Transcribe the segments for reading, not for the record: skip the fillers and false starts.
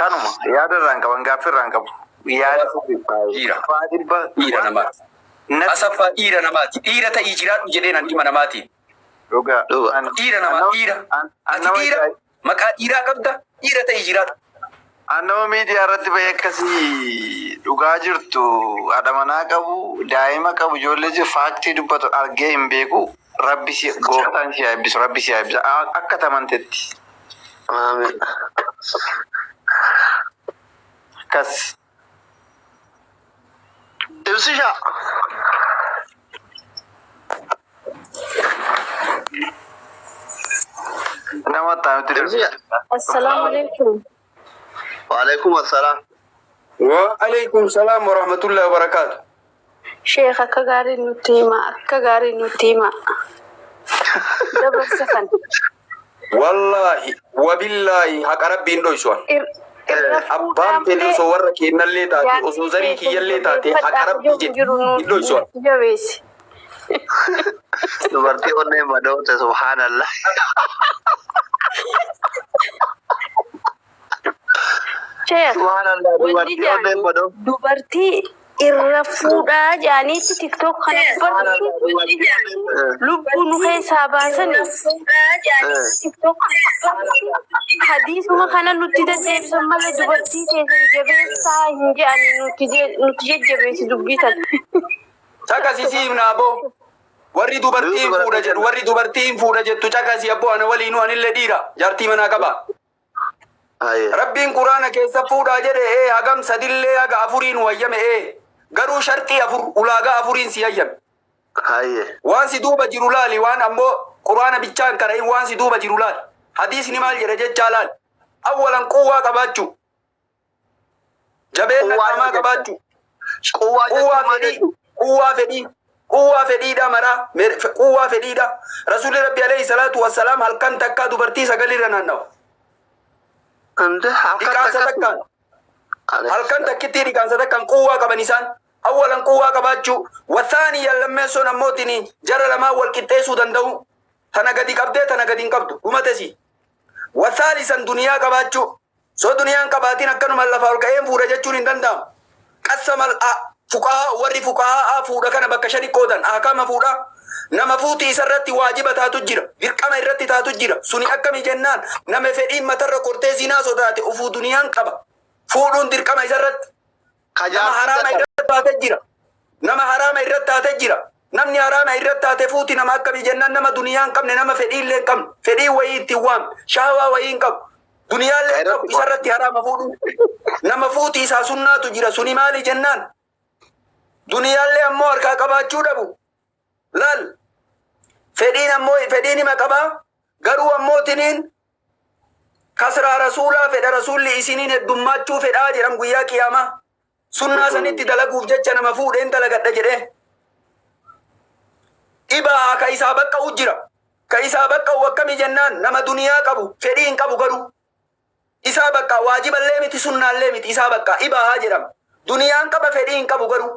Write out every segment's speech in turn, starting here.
Kanuma yaada irraan qaban gaaffii irraan qabu. Yaada Dhiira. Abbaa dhibba Dhiira namaati. natti Asaffaa dhiira namaati. Dhiira ta'ii jiraadhu jedheen an ilma namaatiin. dhugaa. Dhuga. Dhiira namaa dhiira. Ati dhiira maqaa dhiiraa qabda dhiira ta'ii jiraadhu. An nama miidiyaa irratti bahee akkasii dhugaa jirtu haadha manaa qabu daa'ima qabu ijoollee jiru faaktii dubbatu argee hin beeku. Rabbi si gooftaan si haa eebbisu rabbi si haa eebbisu akka tamantetti Amiin. akkas. Ibsisha. Nama attamitti Ibsisha. Assalaamu alaikum. Waalaikum assalaam. Wa alaikum salaam wa rahmatullahi wa barakaatu. Sheekh akka gaarii nutti hima akka gaarii nutti hima. Dabarsa kan Wallaahi wabillaahi haqa rabbiin dhoysuwan. irra Abbaan fedhe osoo warra keennallee taate osoo zarii kiyyallee taate haqa rabbii jedhe hin dhoysuwan. Jabeessi. Dubartii onnee madoote subhaanallah. Sheekh Subhaanallah wanni dubartii onnee jaanii madoote. dubartii irra fuudhaa jaaniitti tiktook kana dubartii lubbuu nu keessaa baasanii hadiisuma kana nutti deddeebisan malee dubartii keessan jabeessaa hin jedhanii nutti jajjabeessi dubbii tana. Caqasii si himna aboo. Warri dubartii hin fuudha jedhu warri dubartii hin fuudha jettu caqasii abboo ana waliinuu anillee dhiira jaartii manaa qaba. Aye. Rabbiin quraana keessa fuudhaa jedhe ee hagam sadillee haga afuriin wayyame ee garuu sharxii afur ulaagaa afuriin si hayyame. Aye. Waan si duuba jiru laali waan ammoo quraana bichaan qara'in waan si duuba jiru laali. Hadiisni maal jedhe jechaa laali. Awwalan quwwaa qabaachuu. Jabeenya Quwwaa qaamaa yoo jettan. qabaachuu. Quwwaa Quwwaa jechuun maal fedhii. jechuudha? Quwwaa fedhii. Quwwaa fedhiidha maraa. Quwwaa fedhiidha. Rasuulli Rabbi alayhi salaatu wassalaam halkan takkaa dubartii sagalirra naannawa. Inde halkan Dhiqaansa takkatti. takkaan. Halkan takkittii dhiqaansa takkaan quwwaa qaban isaan. Awwalan quwwaa qabaachuu. Wathaaniyan lammeessoon ammootiin jara lamaan wal qixxeessuu danda'u. Tana gadi qabdee tana gadi hin qabdu. Dhumatesi. Wathaalisan duniyaa qabaachuu. Soo duniyaan qabaatiin akkanuma lafaa ol ka'een fuudha jechuun hin danda'amu. Qassamal fuqahaa warri fuqahaa fuudha kana bakka shani qoodan ahkaama fuudha. Nama fuuti isarratti waajiba taatu jira. Dirqama irratti taatu jira. Suni akkami jennaan nama fedhiin matarra kortee zinaa sodaate ufuu duniyaan qaba. Fuudhuun dirqama isarratti. Ka Nama jaartii haraama dadhabe. irratti taate jira. Nama haraama irratti taate jira. Namni haraama irratti taate fuuti nama akkamii jennaan nama duniyaa hin qabne nama fedhii illee hin qabne fedhii wayii ittiin waamne shaawaa wayii hin qabu duniyaallee hin qabu isarratti haraama fuudhuun. Nama fuuti isaa sunnaatu jira suni maali jennaan duniyaallee ammoo harkaa qabaachuu dhabu. Laal fedhiin ammoo fedhiin hima qabaa garuu ammoo tiniin kasraa rasuulaa fedha rasuulli isiniin heddummaachuu fedhaa jedhan guyyaa qiyaamaa. Sunnaa sanitti dalaguuf jecha nama fuudheen dalagadha jedhee. Dhibaa ka isaa baqqa'u jira. Ka isaa baqqa'u akkami jennaan nama duniyaa qabu fedhii hin qabu garuu. Isaa bakka waajiballee miti sunnaallee miti isaa bakka ibaa jedhama. Duniyaan qaba fedhii hin qabu garuu.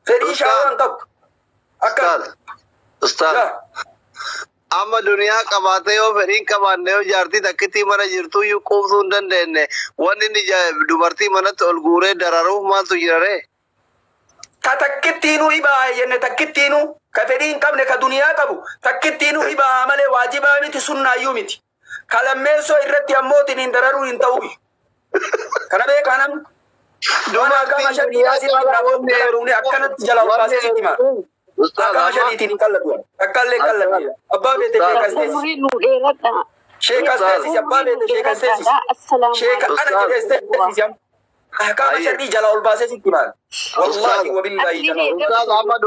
Fedhii shaawaa hin qabu. Akka Ustaaz. Ustaaz. yaa. Amma duniyaa qabaatee yoo fedhii hin qabaanne yoo jaartii takkittii mana jirtu iyyuu quubsuu hin dandeenye wanni inni dubartii manatti ol guuree dararuuf maaltu jira ree? Ta takkittiinuu ibaa jenne takkittiinuu ka fedhii hin qabne ka duniyaa qabu takkittiinuu ibaa malee waajibaa miti sunnaayyuu miti. Ka lammeessoo irratti ammoo tiniin dararuu hin ta'u. Kana beekaa namni. Waan akkaama Dubartiin shariidhaa duniyaa sitti caalaa hima. wanni Dalaguun akkanatti jala ol baasee sitti hima. Ustaaz Akkaama amma shariitiin hin kallatu. Takkaallee hin kallatu. Abbaa feete sheekas teessis. Umurii nu dheeradha. Sheekas teessis. Abbaa feete sheekas teessis. Assalaamu Sheeka ana alaikum. jedhees teessis. Akkaama Ayyee. sharii jala ol baasee sitti hima. Wallaahi wabillaahi jala ol Ustaaz amma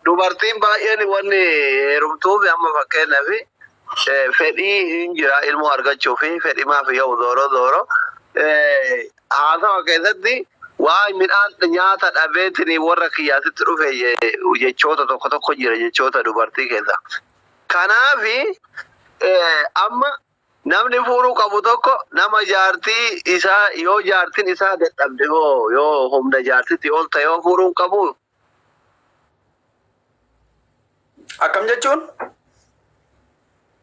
dubartiin baay'een wanni heerumtuuf amma fakkeenyaaf fedhii hin jira ilmoo argachuu fi fedhimaaf yoo zooro zooro haasawa keessatti waa midhaan nyaata dhabeetiin warra kiyyaasitti dhufe jechoota tokko tokko jira jechoota dubartii keessa. Kanaafi amma namni fuudhuu qabu tokko nama jaartii isaa yoo jaartiin isaa dadhabde hoo yoo humna jaartitti ol ta'e yoo fuudhuu hin qabu. Akkam jechuun?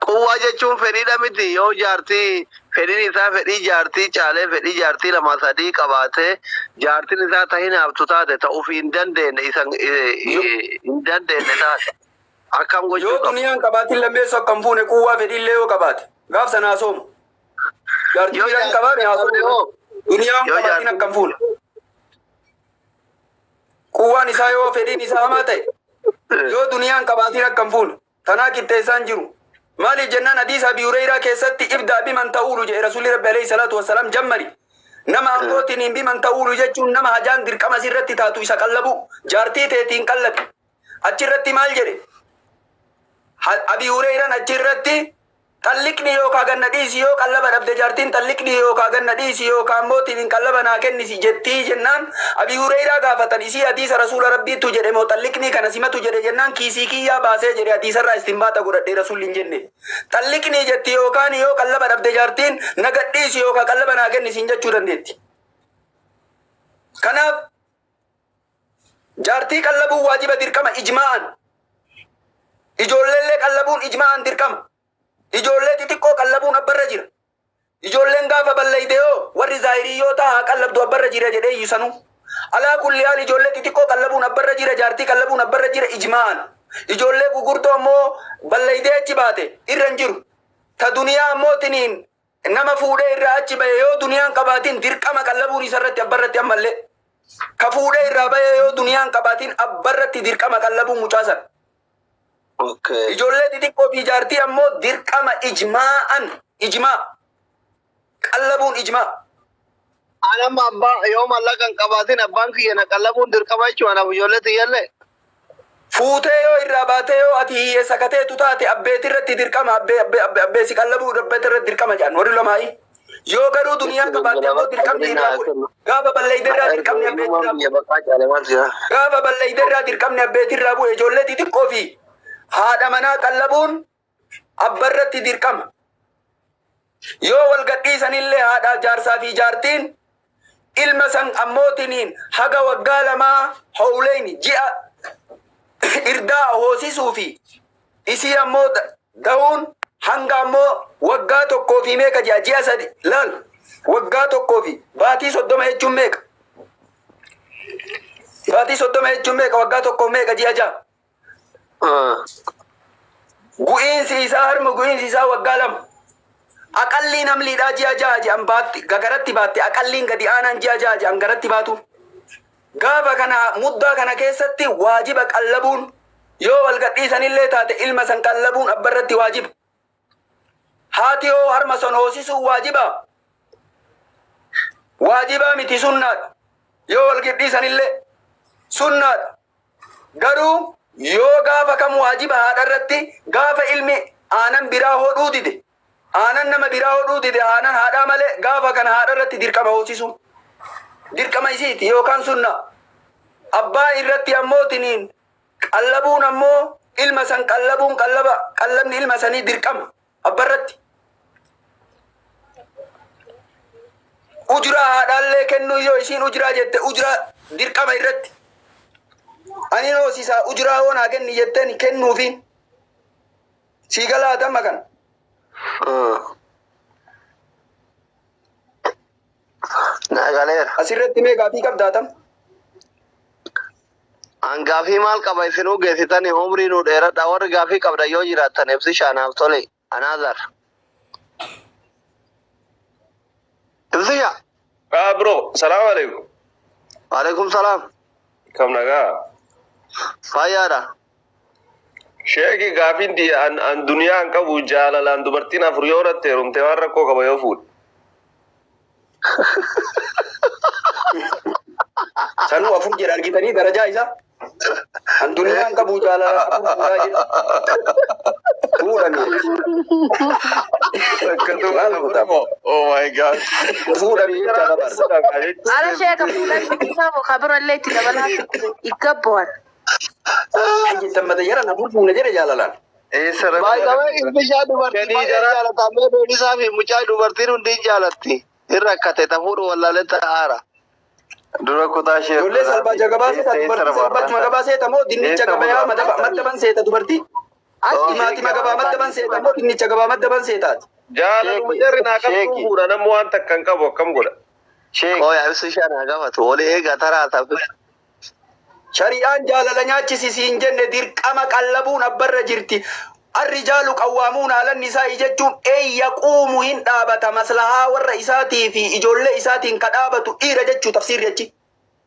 Quwwaa jechuun fedhiidha miti yoo jaartii Fedhiin isaa fedhii jaartii caalee fedhii jaartii lama sadii qabaatee jaartiin isaa ta hinaaftu taate ta ofii hin dandeenye isa hin dandeenye taate akkam gochuu Yoo qaba? Duniyaan qabaatin lammeessoo akkam fuune, quwwaa fedhiillee yoo qabaate gaaf sana haasoomu. Jaartii Yoo biraa hin jaartii qabaane qabne haasoomu. hoo? Duniyaan Yoo qabaatin jaartii akkam fuune. Quwwaan isaa yoo fedhiin isaa hamaa ta'e, yoo duniyaan qabaatin akkam fuune, tanaa qixxeessaan jiru. Maaliif jennaan, hadiisa Abi Hureyraa keessatti "ابدأ بمن تعول" jedhe Rasuulli Rabbi عليه الصلاة والسلام. Jammari nama aangootiin hin بمن تعول jechuun nama hajaan dirqama sirratti taatu isa qallabu, jaartii teetiin qallabi. Achirratti maal jedhe Abi Hureyraan? Achirratti "طلقني" yookaa ganna dhiisi, yoo qallaba dhabde jaartiin "طلقني" yookaa ganna dhiisi yookaa mootiin hin qallaba naa kennisi jettii jennaan, Abi Hureyraa gaafatan, isii hadiisa Rasuula Rabbiitu jedhe moo "طلقني" kana simatu jedhe jennaan, kiisii kiyyaa baasee jedhe, hadiisarraa istinbaata godhadhe, Rasuulli hin jenne. "طلقني" jetti yookaan yoo qallaba dhabde jaartiin na gadhiisi yookaa qallaba naa kennisiin jechuu dandeetti. Kanaaf jaartii qallabuun waajiba, dirqama ijmaa'an. Ijoolleellee qallabuun ijmaa'an dirqama. Ijoollee xixiqqoo qallabuun abbarra jira. Ijoolleen gaafa ballayte yoo warri zaahiriyyoo haa qallabdu abbarra jira jedhee iyyisanu. على كل حال ijoollee xixiqqoo qallabuun abbarra jira, jaartii qallabuun abbarra jira ijmaa'an. Ijoollee gugurdoo ammoo ballaytee achi baate irra hin jiru. Ta duniyaa ammoo tiniin nama fuudhee irraa achi bahe yoo duniyaan qabaatiin dirqama qallabuun isarratti abbarratti ammallee. Ka fuudhee irraa bahe yoo duniyaan qabaatiin abbarratti dirqama qallabuun mucaasan. Ijoollee xixiqqoo fi jaartii ammoo dirqama ijmaa'an, ijmaa qallabuun ijmaa. Anamma abbaa yoo mallaqa hin qabaatin abbaan kiyya na qallabuun dirqama jechuudha anaaf ijoollee tiyyallee. Fuutee yoo irraa baatee, yoo ati hiyyeessa kateetu taate, abbeeti irratti dirqama, abbee abbee abbee abbee si qallabuu abbeeti irratti dirqama jedhan warri lamaayi. Yoo garuu duniyaa qabaatte ammoo dirqamni irraa bu'e. Gaafa balleeyde irraa dirqamni abbeeti irraa bu'e. Gaafa balleeyde irraa dirqamni abbeeti irraa bu'e. Ijoollee xixiqqoo fi haadha manaa qallabuun abbarratti dirqama. Yoo wal gadhiisanillee haadha jaarsaa fi jaartiin ilma san ammootiniin haga waggaa 2 حولين ji'a irdaa hoosisuu fi isii ammoo dahuun hanga ammoo waggaa tokkoo fi meeqa ji'a, ji'a 3 laal, waggaa tokkoo fi baatii 30 jechuun meeqa? Baatii 30 jechuun meeqa? Waggaa tokkoo meeqa? Ji'a 6. Gu'iinsi isaa, harma gu'iinsi isaa waggaa 2. Aqalliin hamliidhaa ji'a 6 ji'an baatti gagaratti baatte, aqalliin gadi aanaan ji'a 6 ji'an garatti baatu. Gaafa kana muddaa kana keessatti waajiba qallabuun, yoo wal gadhiisanillee taate ilma san qallabuun abbarratti waajiba. Haati hoo harma san hoosisuun waajiba? Waajibaa miti, sunnaadha. Yoo wal gadhiisanillee sunnaadha. Garuu yoo gaafa kam waajiba haadha irratti? Gaafa ilmi aanan biraa hodhuu dide, aanan nama biraa hodhuu dide, aanan haadhaa malee, gaafa kana haadha irratti dirqama hoosisuun. Dirqama isiiti yookaan sunna. Abbaa irratti ammoo tiniin qallabuun ammoo ilma san qallabuun, qallaba qallabni ilma sanii dirqama abba irratti. Ujuraa haadhaallee kennuu, yoo isiin ujuraa jette, ujuraa dirqama irratti. Ani hoosisaa, ujuraa hoo naa kenni jetteen kennuufiin. Sii galaatamma kana. Naa galeera. Asirratti mee gaafii qabdaatam? An gaafii maal qaba, isinuu geessitanii, umrii nu dheeradha. Warri gaafii qabda yoo jiraattan ibsishaa naaf tole. Anaazar. Ibsishaa. Ah, bro, salam alaikum. Waalaikum salaam. Kam nagaa? Fayyaadha. Sheeki, gaafiin tiyya an duniyaa hin qabu, jaalalaan dubartiin afur yoo irratti heerumte waan rakkoo qaba yoo fuudhe? Sanuu afur jedha, argitanii darajaa isaa? An duniyaa hin qabu, jaalala afur fuudhaa jedha. Fuudhame. Maal godha? Oh my God. Fuudhame jecha dabarsa. Ara sheeka, fuudhan isaa moo kabirallee itti dabalaa igabbo'an. Jettan mata jaran afur fuune jedhe jaalalaan. Eessa Baay'ee ibsishaa dubartii Shanii baay'ee jara. jaalata. Mee beelisaa fi mucaa dubartiin hundi hin jaalatti. Hin rakkate ta fuudhu wallaalee ta'aara. Dura kutaa ishee. Ijoollee salbaaja gabaa seeta, dubartii salbaajuma gabaa seeta moo dinnicha gabayaa maddaban seeta dubartii? Timaatima gabaa maddaban seeta moo dinnicha gabaa maddaban seetaati? Jaalaluma jarri naa qabtuu Sheeki. fuudha namni waan takka hin qabu akkam godha. Sheeki. Qooya ibsu shan haa gaafatu. Walii eegaa taraa taphee. Shari'aan jaalala nyaachisi siin jenne dirqama qallabuun abbarra jirti. Arrijaalu qawwaamuun haalanni isaa jechuun eeyya quumu hin dhaabata maslahaa warra isaatii fi ijoollee isaatiin ka dhaabatu dhiira jechuu tafsiirri achi.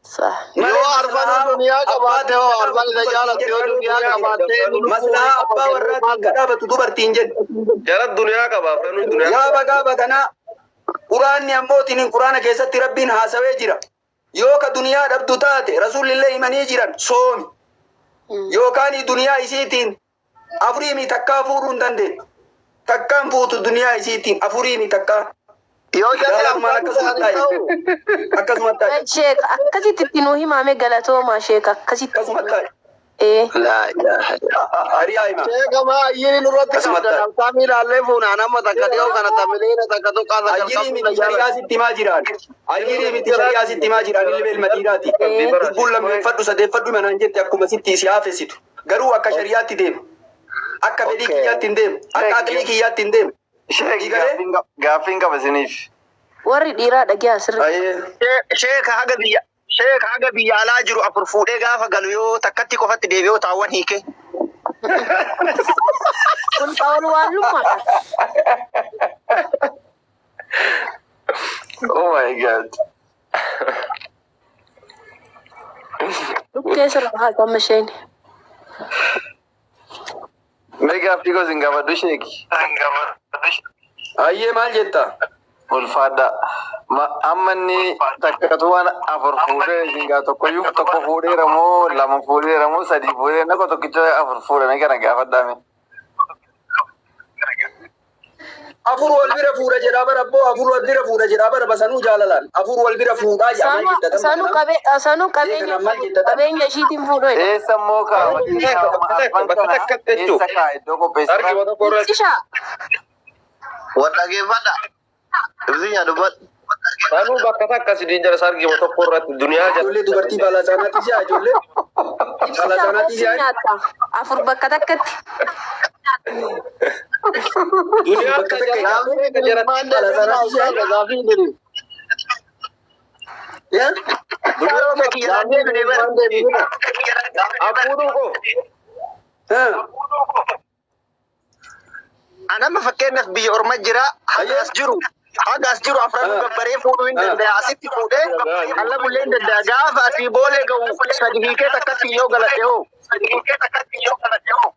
Sah. Yoo arfan duniyaa qabaatte hoo arfan isa jaalatte yoo duniyaa qabaatte Maslahaa abbaa warraatiin ka dhaabatu dubartiin jedhu. Jara duniyaa qaba afranuu duniyaa. Yaa bagaa baganaa quraanni ammootiin quraana keessatti rabbiin haasawee jira. Yoo ka duniyaa dhabdu taate rasuulillee himanii jiran soomi. Yookaan duniyaa isiitiin afuriimi takkaa fuudhuu hin dandeenye. Takkaan fuutu duniyaa isiitiin afuriimi takkaa. Yoo jarri Jaalalumaan arfan akkasuma isaanii taa'e. ta'u. Akkasuma taa'e. Sheeka akkasitti itti nuu himame galatooma sheeka akkasitti. Akkasuma taa'e. Ee. Laa ilaaha illallah. Hariyaa hima. Sheeka maa ayyiri nurratti Akkasuma qabdan taa'e. absaamii ilaallee fuunaan amma takka dhiyoo kana tamiliina takka tuqqaa takka Ayyirii miti shari'aa sitti himaa jiraan. Ayyirii miti shari'aa sitti himaa jiraan ilma ilma dhiiraati. Lubbuun lammeeffadhu sadeeffadhu manaan jette akkuma sitti si haafessitu. Garuu akka shari'aatti deema. Akka fedhii Okay. kiyyaatti hin deemu. Akka aqlii kiyyaatti hin deemu. Sheeki gaaffiin qaba isiniif. Warri dhiiraa dhagiyaa sirri. Ayyee. Sheeka haga biyya sheeka haga biyya alaa jiru afur fuudhee gaafa galu yoo takkatti qofatti deebi'ee taawwan hiike. Kun xawol waallummaadha. Oh my God. Dhukkee sirra haa qabma isheen. Mee gaaffii koo isin gaafadhu sheeki. Ayyee maal jetta? Ulfaadha. Amma inni takkatu waan afur fuudhee isin gaa tokkoyyuu tokko fuudheera moo lama fuudheera moo sadii fuudheera naqo tokkicha afur fuudhe mee kana gaafadhaa mee. Afur wal bira fuudha jedhaa bara abboo afur wal bira fuudha jedhaa bara basanuu jaalalaan afur wal bira fuudhaa jedhaa maal jetta tamma Sanuu kanaaf? qabe sanuu qabeenya Kanaaf maal jetta tamma? qabeenya ishiitiin fuudhee. Eessa immoo kaa Bakka arfan kana takkatti jechuudha. eessa kaa iddoo qopheessu Argi wata qorratti. Ibsishaa. Wal dhageeffadha. Ibsinya dubbadhu. Sanuu bakka takka sidiin jara sargi tokko irratti duniyaa jala. Ijoollee dubartii baala saanaatti si'a ijoollee. Baala Ibsishaa saanaatti koofii si'a. nyaatta. Afur bakka takkatti. Duniyaa Bakka takka jara Gaaffiin jara maal deebisna ustaaza gaaffiin diri. Yaa? duniyaa Kiyya deebine bara. Maal deebisna? afuudhuu koo. Haa. Anama fakkeenyaaf biyya orma jira haga as jiru haga as jiru afran gabbaree fuudhuu hin danda'a asitti fuudhee allabullee hin danda'a gaafa asii boolee ga'u sadi hiikee takkatti yoo galadhe hoo. Sadi hiikee takkatti yoo galadhe hoo.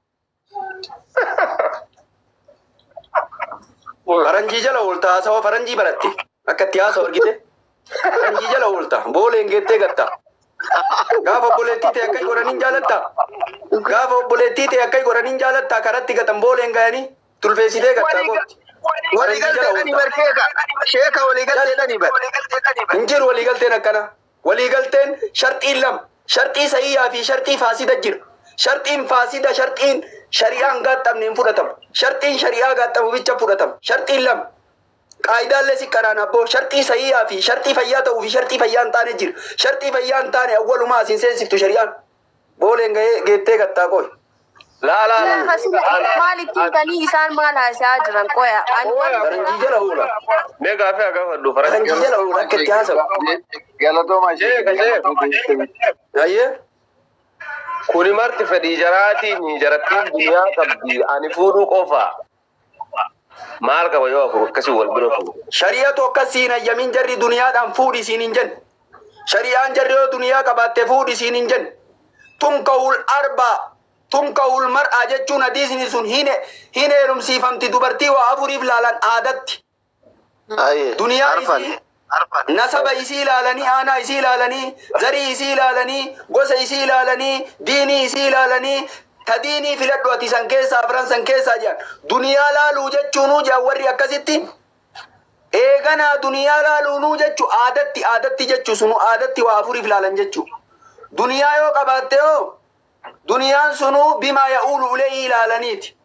Faranjii jala oolta haasawaa faranjii baratte. Akka itti haasawu argite. Faranjii jala oolta. Booleen geettee gatta. Gaafa obboleettii ta'e akka godhaniin jaalatta. Gaafa obboleettii ta'e akka godhaniin jaalatta karatti gatan booleen gayanii tulfeessitee gatta gooti. Waliigalteedhani bar sheeka sheeka waliigalteedhani bar. Hin jiru waliigalteen akkana. Waliigalteen sharxiin lama. Sharxii sayyaa fi sharxii faasida jira. Sharxiin faasida sharxiin shari'aan gaaxamne hin fudhatamu. Sharxiin shari'aa gaaxamu bicha fudhatama. Sharxiin lama. Qaayidaalee si qaraan abboo sharxii sayyaa fi sharxii fayyaa ta'uu fi sharxii fayyaa hin taane jira. Sharxii fayyaa hin taane awwalumaa asiin seensiftu shari'aan. Booleen gahee geettee gattaa qoy. Laa laa laa. Maal ittiin tanii isaan maal haasa'aa jiran qoya. Ani warra Faranjii jala oola. Mee gaaffii haa gaafadhu faranjii. Faranjii jala oola akka itti haasawu. Galatoomaa Sheeka sheeka. Ayyee. Kuni marti fedhii jaraatiin jarattiin duniyaa qabdi ani fuudhuu qofa. Maal qaba yoo afur akkasii wal bira fuudhu. Shari'atu akkas siin hayyamin jarri duniyaadhaan fuudhi siin hin jenne. Shari'aan jarri yoo duniyaa qabaatte fuudhi siin hin jenne. Tunkahul arba tunkahul mar'aa jechuun hadiisni sun hin hin heerumsiifamti dubartii waa afuriif laalan aadatti. Aye. Duniyaa Arfan. isii nasaba isii ilaalanii aanaa isii ilaalanii zarii isii ilaalanii gosa isii ilaalanii diinii isii ilaalanii ta diinii filadhu ati san keessaa afran san keessaa jedhan duniyaa laaluu jechuunuu jedhan warri akkasitti eeganaa duniyaa laaluunuu jechu aadatti aadatti jechuu sunu aadatti waa afuriif laalan jechuu duniyaa yoo qabaatte hoo duniyaan sunuu bimaa ya'uulu uleeyii ilaalaniiti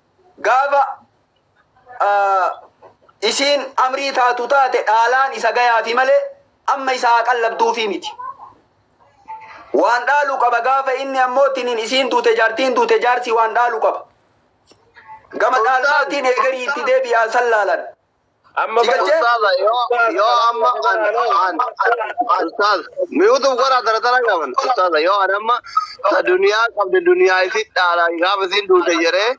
gaafa isiin amrii taatu taate dhaalaan isa gayaafi malee amma isaa qallabduufi miti. Waan dhaalu qaba gaafa inni ammoo tiniin isiin duute jaartiin duute jaarsi waan dhaalu qaba. Gama dhaalmaatiin eegarii itti deebi'aa san laalan. Amma Si galchee? Ustaaza yoo yoo amma an an ustaaz miyuutuuf godhaa tara tara qaban ustaaza yoo an amma ta duniyaa qabde duniyaa isin dhaala gaafa isin duute jedhee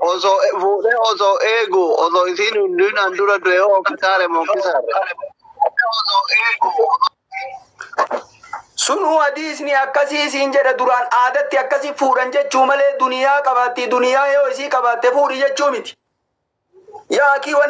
osoo fuudhee osoo eegu osoo isin hundiin an dura du'e yoo kisaare moo kisaare. Sunuu hadiisni akkasii siin jedha duraan aadatti akkasii fuudhan jechuu malee duniyaa qabaatti duniyaa yoo isii qabaatte fuudhi jechuu miti. Yaa akii wanni.